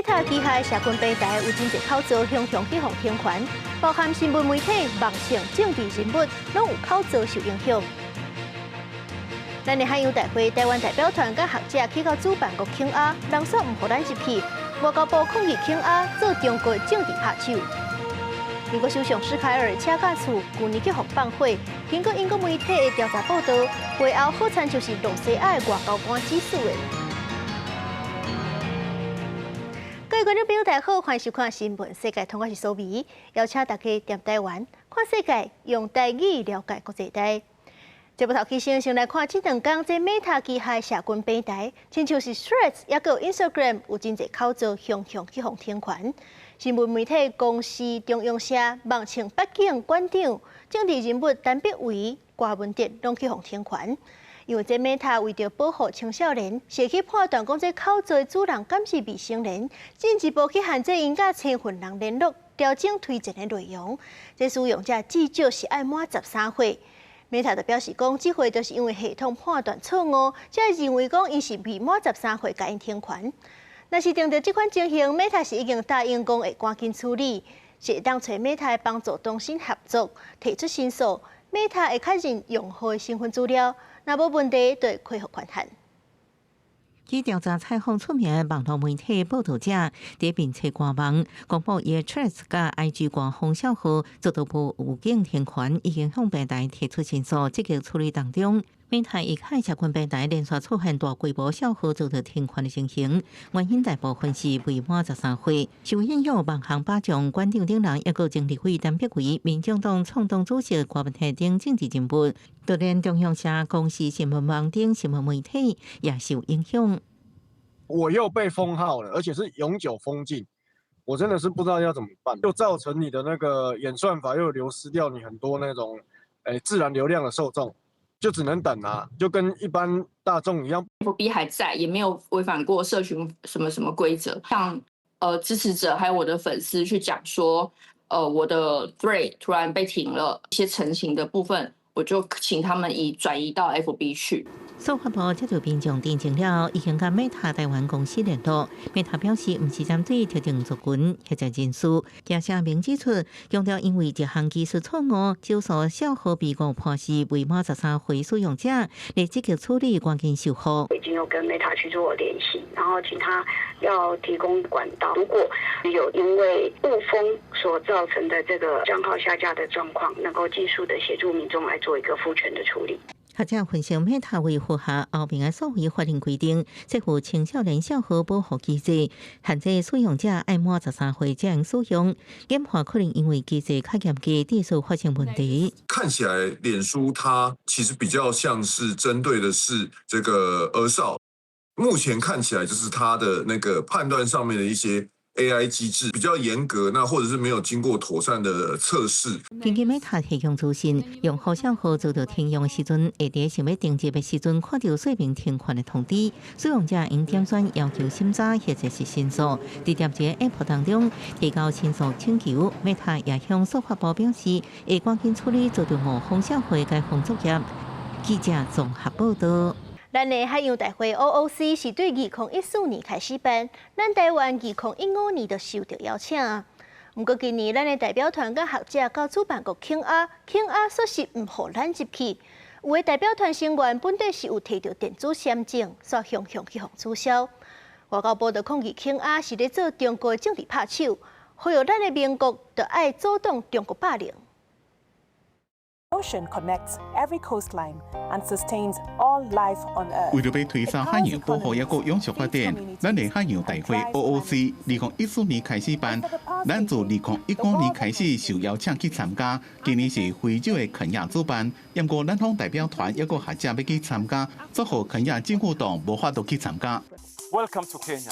Meta 旗下社群平台有真濟口座雄雄去予停權，包含新聞媒體、網紅、政治人物，攏有口座受影響。咱的海洋大會台灣代表團佮學者去到主辦國肯亞，人煞毋予咱入去。外交部抗議肯亞做中國政治拍手。英國首相施凱爾車甲厝，舊年去予放火。根據英國媒體的調查報道，背後好親像是露西亞的外交官指使的。各位觀眾朋友，大家好，歡迎收看新聞世界通，我是蘇美，邀請大家踮台灣看世界，用台語了解國際大。節目頭起先，先來看這兩工這 Meta 旗下社群平台，親像是 Threads，抑閣有 Instagram，有真濟口座雄雄去予停權。新聞媒體公視、中央社、網情北京館長、政治人物陳柏惟、柯文哲攏去予停權。因為這 Meta 為著保護青少年，是去判斷講這口座主人敢是未成年，進一步去限制𪜶佮身份人聯絡，調整推薦的內容。這使用者至少是愛滿13歲。Meta 就表示講，這回就是因為系統判斷錯誤，才會認為講𪜶是未滿十三歲，共𪜶停權。若是碰著這款情形，Meta 是已經答應講會趕緊處理，是會當揣 Meta 的幫助中心合作，提出申訴，Meta 會確認用戶的身份資料，若無問題，就會恢復權限。去調查採訪出名的網路媒體報導者，佇面冊官網公布伊的 Threads 佮 IG 官方帳號遭到無預警停權，已經向平台提出申訴，積極處理當中。Meta 旗下社群平台連續出現大規模帳號遭到停權的情形，原因大部分是未滿十三歲。受影響網紅巴將館長等人，抑閣前立委陳柏惟、民眾黨創黨主席柯文哲等政治人物，就連中央社、公視新聞網等新聞媒體也受影響。我又被封號了，而且是永久封禁，我真的是不知道要怎麼辦，又造成你的那個演算法又流失掉你很多那種，自然流量的受眾。就只能等啊，就跟一般大眾一樣。 FB 還在，也沒有違反過社群什麼什麼規則。向支持者還有我的粉絲去講說，我的 Thread 突然被停了，一些澄清的部分，我就請他們移轉移到 FB 去。數發部接到民眾陳情了，已經佮 Meta 台灣公司聯絡。Meta 表示，毋是針對特定族群或者人士。也聲明指出，強調因為這項技術錯誤，少數帳號被誤判是未滿十三歲使用者，會積極處理，趕緊修復。已經有跟 Meta 去做聯繫，然後請他要提供管道。如果有因為誤封所造成的這個帳號下架的狀況，能夠盡速的協助民眾來做一個復權的處理。學者分析，Meta 為符合歐盟的數位法令規定，設有青少年帳號保護機制，限制使用者愛滿十三歲才能使用。演化可能因為機制較嚴格，致使發生問題。看起來，臉書它其實比較像是針對的是這個兒少。目前看起來，就是它的那個判斷上面的一些 AI 機制比較嚴格，那或者是沒有經過妥善的測試。根據 Meta 提供資訊，用戶帳號遭到停用的時陣，會佇想欲登入的時陣看著說明停權的通知，使用者應點選要求審查或者是申訴，佇踮這個 App 當中提交申訴請求。Meta 也向數發部表示，會趕緊處理遭到誤封帳號的解封作業。記者綜合報道。咱的海洋大會 OOC 是對2014年開始辦，咱台灣2015年就受到邀請。毋過今年咱的代表團佮學者到主辦國肯亞，肯亞煞是毋予咱入去。有的代表團成員本底是有提著電子簽證，煞雄雄去予取消。外交部就抗議肯亞是咧做中國政治拍手，呼籲咱的盟國著愛阻擋中國霸凌。 Ocean connects every coastline and sustains all life on Earth. 為著欲推捎海洋保護抑閣永續發展，咱的海洋大會 OOC 2014年開始辦，咱自2015年開始受邀請去參加。今年是非洲的肯亞主辦，毋過咱方代表團抑閣學者欲去參加，煞予肯亞政府擋無法度去參加。 Welcome to Kenya。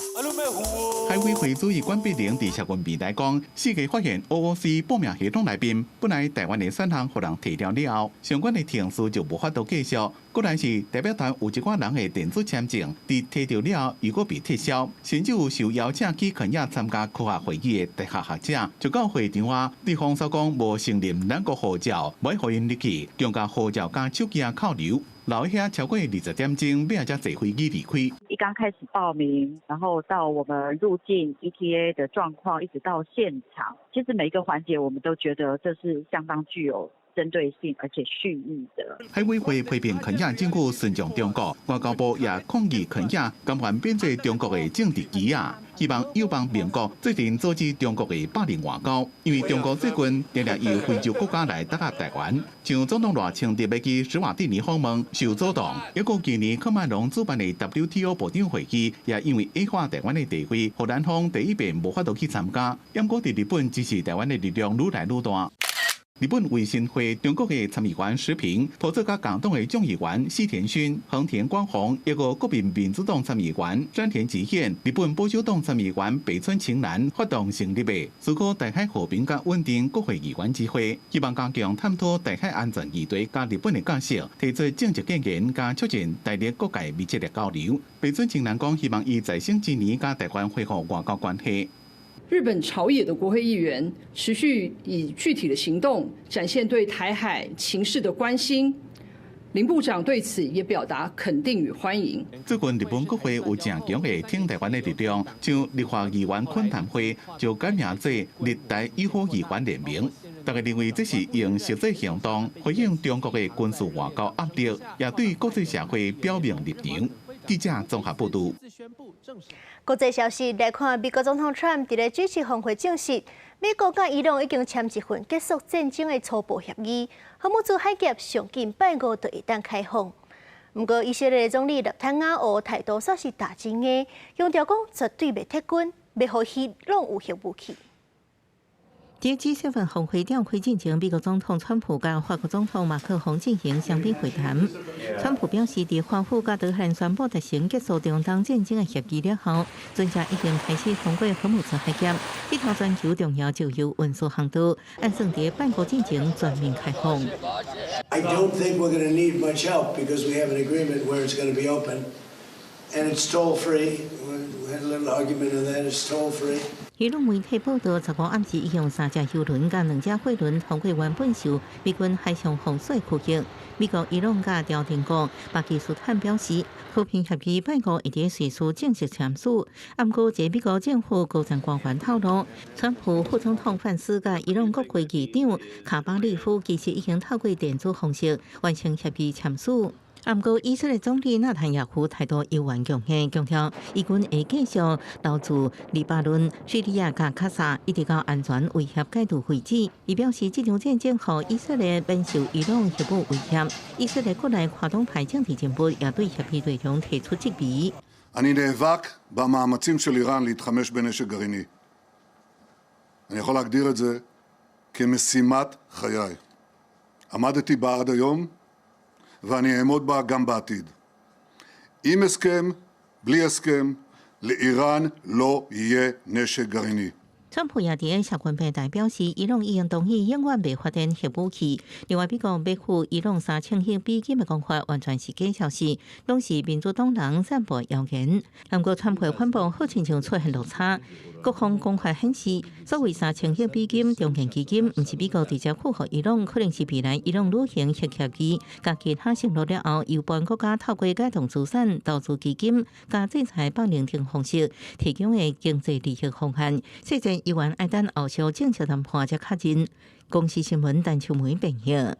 海委會主任管碧玲佇社群平台講，四界發現 OOC 報名系統內面，本來台灣的選項予人提掉了後，相關的程序就無法度繼續。過來是代表團有一寡人的電子簽證，佇提著了後又閣被撤銷，甚至有受邀請去肯亞參加科學會議的大學學者，就到會場啊，對方說講無承認咱國護照，無予𪜶入去，仲共護照佮手機仔扣留，留佇遐超過20點鐘，尾仔才坐飛機離開。一剛開始報名，然後到我們入境 ETA 的狀況，一直到現場，其實每一個環節我們都覺得這是相當具有針對性而且蓄意的。海委會批評肯亞政府尊重中國，外交部也抗議肯亞甘願變做中國的政治棋仔，希望友邦盟國最近阻止中國的霸凌外交，因為中國最近定定由非洲國家來打壓台灣，像總統賴清德欲去史瓦蒂尼訪問受阻擋，抑閣今年喀麥隆主辦的 WTO 部長會議，也因為矮化台灣的地位，予南方第一遍無法度去參加。毋過佇日本支持台灣的力量愈來愈大。日本維新會中國的參議員時平，土佐佮共黨的眾議員西田勳、橫田光弘，一個國民民主黨參議員山田吉彦，日本保守黨參議員北村晴男發動成立的思考台海和平佮穩定國會議員之會，希望加強探討台海安全議題佮日本的角色，提出政策建言，佮促進台日各界密切的交流。北村晴男講，希望伊在選之年佮台灣恢復外交關係。日本朝野的國會議員持續以具體的行動展現對台海情勢的關心，林部長對此也表達肯定與歡迎。最近日本國會有誠強的挺台灣的力量，像立法議員懇談會就改名做日台友好議員聯盟。大家認為這是用實際行動回應中國的軍事外交壓力，也對國際社會表明立場。記者綜合報導。國際消息來看，美國總統川普佇咧 G7 峰會證實，美國佮伊朗已經簽一份結束戰爭的初步協議，荷姆茲海峽上緊拜五就會當開放。毋過，以色列總理內坦亞胡態度煞是大真硬，強調講絕對袂撤軍，袂予伊朗有核武器。佇 G7 峰會召開進前，美國總統川普佮法國總統馬克宏進行雙邊會談。川普表示，佇華府佮德黑蘭宣布達成結束中東戰爭的協議了後，船隻已經開始通過荷姆茲海峽，這條全球重要石油運輸航道，按算佇拜五進前全面開放。 I don't think we're going to need much help because we have an agreement where it's going to be open and it's toll free. We had a little argument on that. It's toll free. 伊朗媒體報道，15暗時已經有三隻油輪佮兩隻貨輪通過原本受美軍海上封鎖區域。美國、伊朗佮調停國巴基斯坦表示，和平協議拜五會佇瑞士正式簽署。毋過，一個美國政府高層官員透露，川普副總統范斯佮伊朗國會議長卡巴利夫其實已經透過電子方式完成協議簽署。毋過，以色列總理納坦雅胡態度猶原強硬，強調以軍會繼續留駐黎巴嫩、敘利亞佮加沙，一直到安全威脅解除為止。伊表示，這場戰爭予以色列免受伊朗核武威脅。以色列國內跨黨派政治人物也對協議內容提出質疑。 אני נאבק במאמצים של איראן להתחמש בנשק גרעיני. אני יכול להגדיר את זה כמשימת חיי. עמדתי בה עד היום ואני אעמוד בה גם בעתיד. עם הסכם, בלי הסכם, לאיראן לא יהיה נשק גרעיני. 川普也佇社群平台表示，伊朗已經同意永遠袂發展核武器。另外，美國欲付伊朗3000億美金的講法，完全是假消息，攏是民主黨人散播謠言。毋過，川普反駁好親像出現落差。國防公開顯示，所謂3000億美金重建基金，毋是美國直接付予伊朗，可能是未來伊朗履行核協議佮其他承諾了後，由別國家透過解凍資產、投資基金、佮制裁綁定等方式提供的經濟利益方案。細節猶原愛等後續正式談判才確認。公視新聞陳秋梅編譯。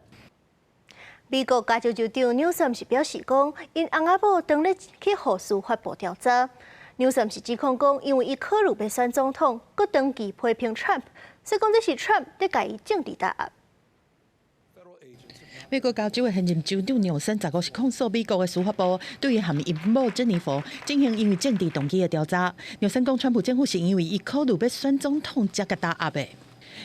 美國加州州長紐森是表示講，𪜶翁仔某當咧去予司法部調查。紐森是指控講，因為伊考慮欲選總統，閣長期批評 Trump，所以講這是 Trump 佇共伊政治打壓。美國加州的現任州長紐森15是控訴美國的司法部對伊和𪜶某珍妮佛進行因為政治動機的調查。紐森講，川普政府是因為伊考慮欲選總統才共打壓的。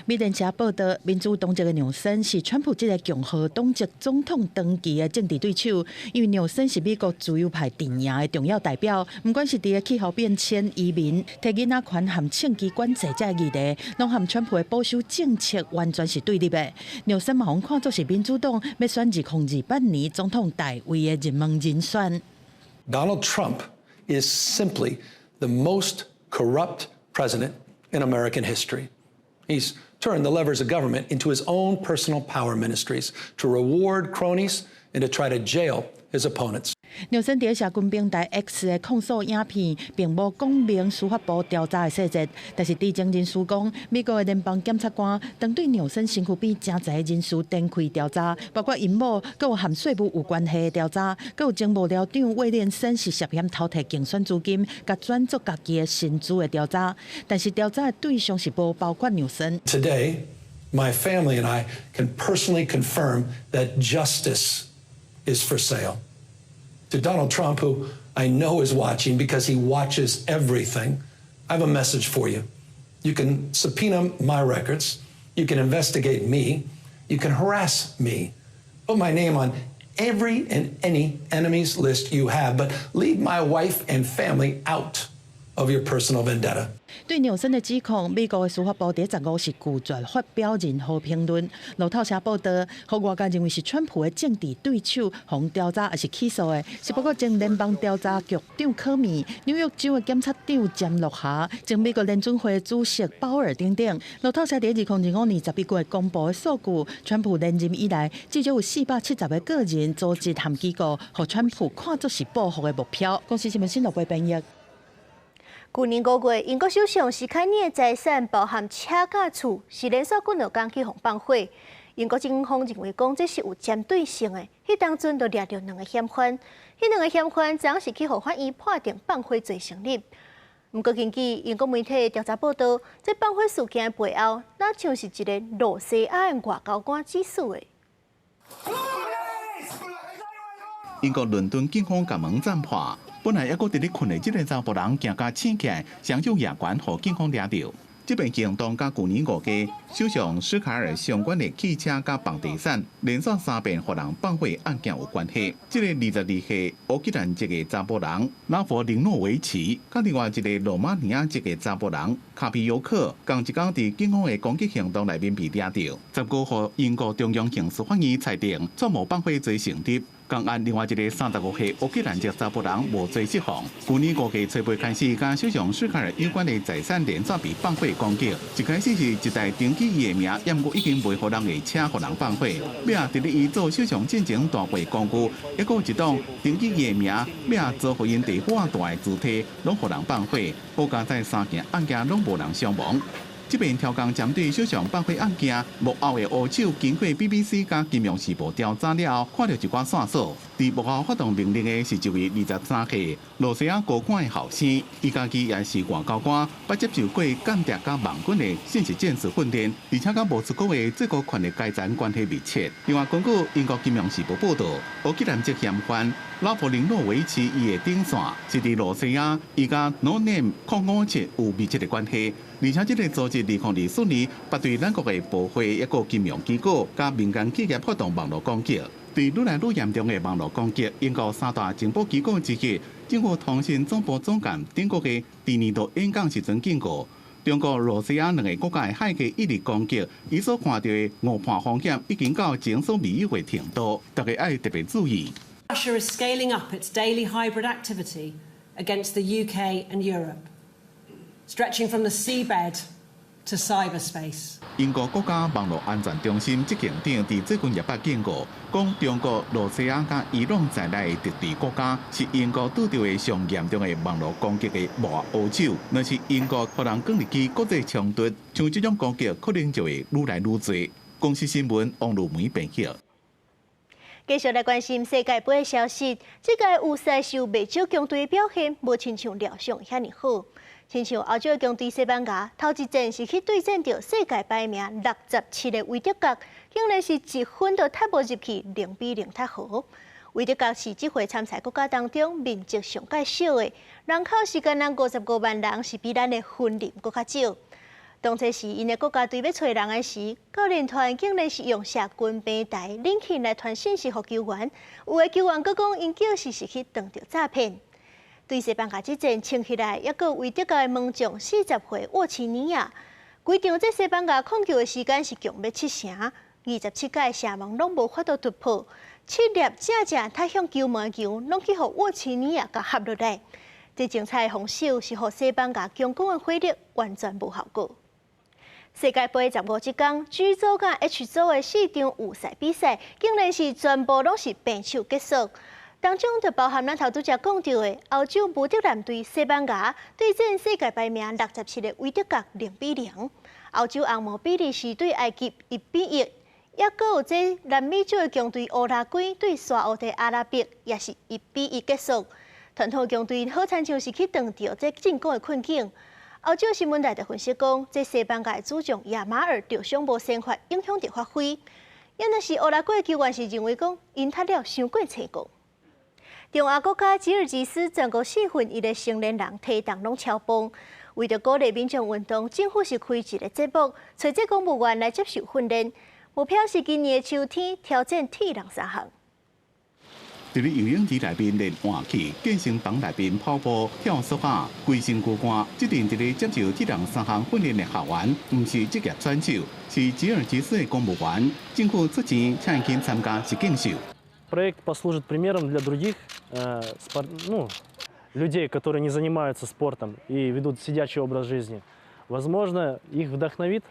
美聯社報道，民主黨籍的紐森是川普這個共和黨籍總統長期的政治對手，因為紐森是美國自由派陣營的重要代表，毋管是佇個氣候變遷、移民、提囡仔權和槍支管制這議題，攏和川普的保守政策完全是對立的。紐森嘛，予人看做是民主黨欲選2028年總統大位的熱門人選。 Donald Trump is simply the most corrupt president in American history. He's turned the levers of government into his own personal power ministries to reward cronies and to try to jail his opponents. 紐森佇社群平台 X 的控訴影片，並無講明司法部調查的細節，但是知情人士講，美國的聯邦檢察官針對紐森身軀邊誠濟人士展開調查，包括𪜶某，閣有和稅務有關係的調查，閣有前幕僚長威廉森是涉嫌偷提競選資金，共轉做家己的薪資的調查，但是調查的對象是無包括紐森。 Today, my family and I can personally confirm that justice is for sale. To Donald Trump, who I know is watching because he watches everything, I have a message for you. You can subpoena my records, you can investigate me, you can harass me, put my name on every and any enemies list you have, but leave my wife and family out of your personal vendetta. 對紐森的指控，美國的司法部佇15是拒絕發表任何評論。路透社報道，予外界認為是川普的政治對手，予調查抑是起訴的，是包括前聯邦調查局長科米、紐約州的檢察長詹洛霞、前美國聯準會主席鮑爾等等。路透社佇2025年11月公布的數據，川普連任以來，至少有470個個人、組織和機構，予川普看作是報復的目標。公視新聞新羅貝編譯。舊年5月，英國首相施凱爾的財產包含車佮厝，是連續幾兩工去予放火。英國警方認為講這是有針對性的，彼當陣就掠著兩個嫌犯，彼兩個嫌犯昨是去予法院判定放火罪成立。毋過根據英國媒體調查報道，這放火事件的背後，若像是一个露西亞的外交官指使的。英國倫敦警方共門斬破。本來猶閣佇咧睏的這个查埔人驚甲醒起來，雙手攑懸，予警方掠著。這遍行動佮舊年5月，首相施凱爾相關的汽車佮房地產連續三遍予人放火案件有關係。這个22歲烏克蘭籍的查埔人拉弗林諾維奇，佮另外一个羅馬尼亞籍的查埔人卡皮尤克，仝一工佇警方的攻擊行動內面被掠著。15號，英國中央刑事法院裁定串謀放火罪成立。仝案另外一个35歲烏克蘭籍查埔人無罪釋放。舊年5月初八開始，佮首相施凱爾有關的財產連續被放火攻擊。一開始是一台登記伊的名，毋過已經賣予人的車予人放火。尾仔佇咧伊做首相進前大會公寓，猶閣有一棟登記伊的名，尾仔租予𪜶地虎仔大的主體，攏予人放火。好佳哉三件案件攏無人傷亡。這遍刁工針對首相放火案件，幕後的烏手經過 BBC 佮金融時報調查了後，看著一寡線索。佇幕後發動命令的是一位23歲露西亞高官的後生，伊家己也是外交官，捌接受過間諜佮網軍的信息戰術訓練，而且佮莫斯科的最高權力階層關係密切。另外，根據英國金融時報報導，烏克蘭籍嫌犯拉弗林諾維奇伊的頂線是佇露西亞，伊佮 No Name 057有密切的關係。而且，這个組織2024年捌對咱國的部會一個金融機構佮民間企業發動網路攻擊。對愈來愈嚴重的網路攻擊，英國三大情報機構之一政府通訊總部總監頂個月佇年度演講時陣警告，中國、露西亞兩个國家的駭客一直攻擊，伊所看著的誤判風險已經到前所未有的程度，大家愛特別注意。 Russia is scaling up its daily hybrid activity against the UK and Europe, stretching from the seabed to cyberspace. 英國國家網路安全中心執行長佇最近也捌警告，講中國、露西亞佮伊朗在內的敵對國家是英國拄著的上嚴重的網路攻擊的幕後烏手。若是英國予人捲入去國際衝突，像這種攻擊可能就會愈來愈濟。公視新聞王露梅編譯。繼續來關心世界盃的消息，這屆有賽受袂少強隊的表現，無親像料想遐爾好。親像歐洲的強隊西班牙，頭一戰是去對戰著世界排名67的維德國，竟然是一分都踢無入去，0比0踢和。維德國是這回參賽國家當中面積上蓋小的，人口是干焦55萬人，是比咱的雲林閣較少。當初時，𪜶的國家隊欲揣人的時，教練團竟然是用社群平台 LinkedIn 來傳信息予球員，有的球員閣講𪜶叫是是去當著詐騙。對西班牙這戰衝起來，猶閣有維德國的門將40歲沃奇尼亞，規場這西班牙控球的時間是強欲七成，27個射門攏無法度突破，七粒正正踢向球門的球，攏去予沃奇尼亞共合落來。這精彩的防守是予西班牙強攻的火力完全無效果。世界盃15這工，G 組佮 H 組的四場預賽比賽，竟然是全部攏是平手結束。當中就包含咱頭拄才講著的歐洲舞德男對西班牙對戰世界排名67的威德國0比0，歐洲紅魔比利時對埃及1比1，抑閣有這南美洲的強隊烏拉圭對沙烏地阿拉伯也是1比1結束。傳統強隊好親像是去撞著這進攻的困境。歐洲新聞台就分析講，這西班牙的主將亞馬爾受傷無先發，影響著發揮。抑若是烏拉圭球員是認為講，𪜶踢了傷過成功。中亞國家吉爾吉斯全國4分之一的成年人體重攏超磅，為著鼓勵民眾運動，政府是開一個節目，揣這公務員來接受訓練，目標是今年的秋天挑戰鐵人三項。佇咧游泳池內面練換氣、健身房內面跑步、跳索仔、規身軀汗。這陣佇咧接受鐵人三項訓練的學員，毋是職業選手，是吉爾吉斯的公務員。政府出錢請𪜶去參加實境秀。 Проект послужит примером для других ну, людей, которые не занимаются спортом и ведут сидячий образ жизни. Возможно, их вдохновит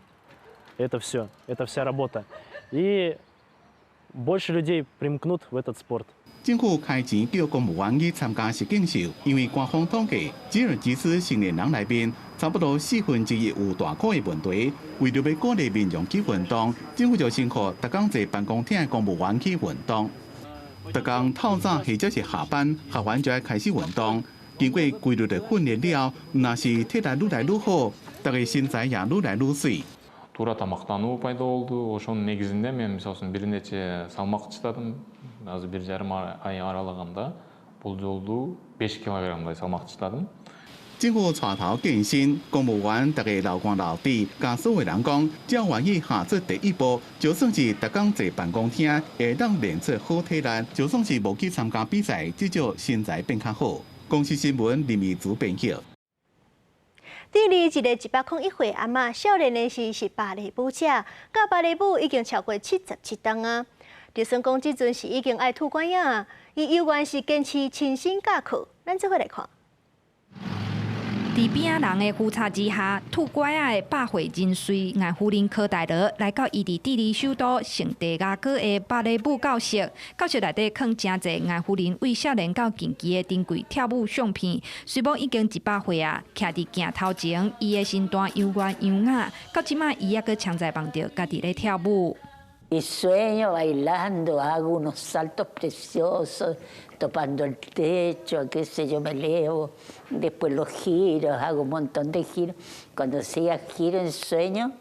это все, эта вся работа, и больше людей примкнут в этот спорт. 政府開錢叫公務員去參加實境秀，因為官方統計，吉爾吉斯成年人內面差不多1/4有大箍的問題。為著欲鼓勵民眾去運動，政府就先予逐工坐辦公廳的公務員去運動。逐工透早或者是下班，學員就愛開始運動。經過規律的訓練了後，毋但是體力愈來愈好，逐个身材也愈來愈媠。 Туура тамактануу пайда болду. Ошонун негизинде мен, мисалы үчүн, бир нече салмак таштадым. Азыр 1,5 ай аралыгында болжолдуу 5 килограммдай салмак таштадым. 政府帶頭健身，公務員逐个流汗流滴，佮所有人講，只要願意下出第一步，就算是逐工坐辦公廳，會當練出好體力；就算是無去參加比賽，至少身材變較好。公視新聞林美竹編輯。智利一个101歲阿嬤，少年的時是芭蕾舞者，教芭蕾舞已經超過77冬啊。就算講這陣是已經愛拄拐仔，伊猶原是堅持親身教課。咱做伙來看。佇邊仔人的扶持之下，拄拐仔的百歲人瑞艾芙琳柯代羅來到伊佇智利首都聖地亞哥的芭蕾舞教室。教室內底囥誠濟艾芙琳為少年到近期的珍貴跳舞相片。雖罔已經100歲啊，徛佇鏡頭前，伊的身段猶原優雅。到這馬，伊猶閣常在夢著家己咧跳舞。 Y sueño bailando, hago unos saltos preciosos, topando el techo, qué sé yo, me elevo, después los giros, hago un montón de giros. Cuando hacía giro en sueño,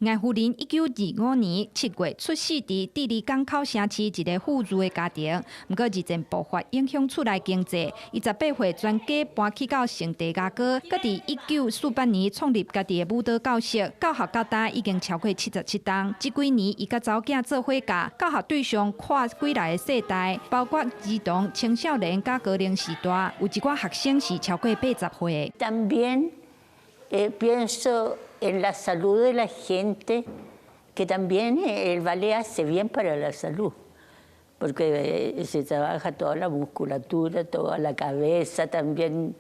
艾芙琳1925年7月出世佇智利港口城市一个富裕的家庭，毋過二戰爆發影響厝內經濟，伊18歲全家搬去到聖地亞哥，閣佇1948年創立家己的舞蹈教室，教學到今已經超過77冬。這幾年，伊佮查某囝做伙教，教學對象跨幾來个世代，包括兒童、青少年佮高齡時代，有一寡學生是超過80歲。 También pienso en la salud de la gente, que también el ballet hace bien para la salud, porque se trabaja toda la musculatura, toda la cabeza también.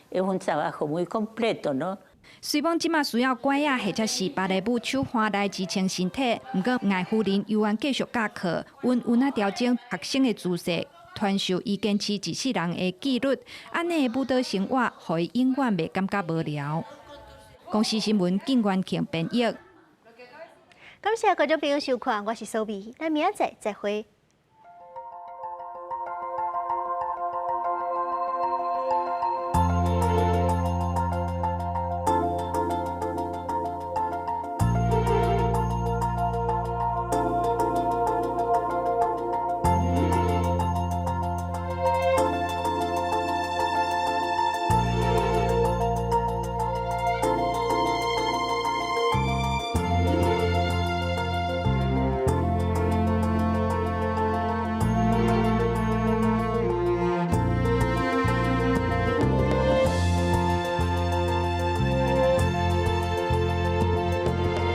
Es un trabajo muy completo, ¿no? 雖罔這馬需要拐仔或者是芭蕾舞手環來支撐身體，毋過艾芙琳猶原繼續教課，溫溫仔調整學生的姿勢，傳授伊堅持一世人的紀律。按呢的舞蹈生活，予伊永遠袂感覺無聊。公視新聞靳元慶編譯。感謝觀眾朋友收看，我是蘇美，咱明仔載再會。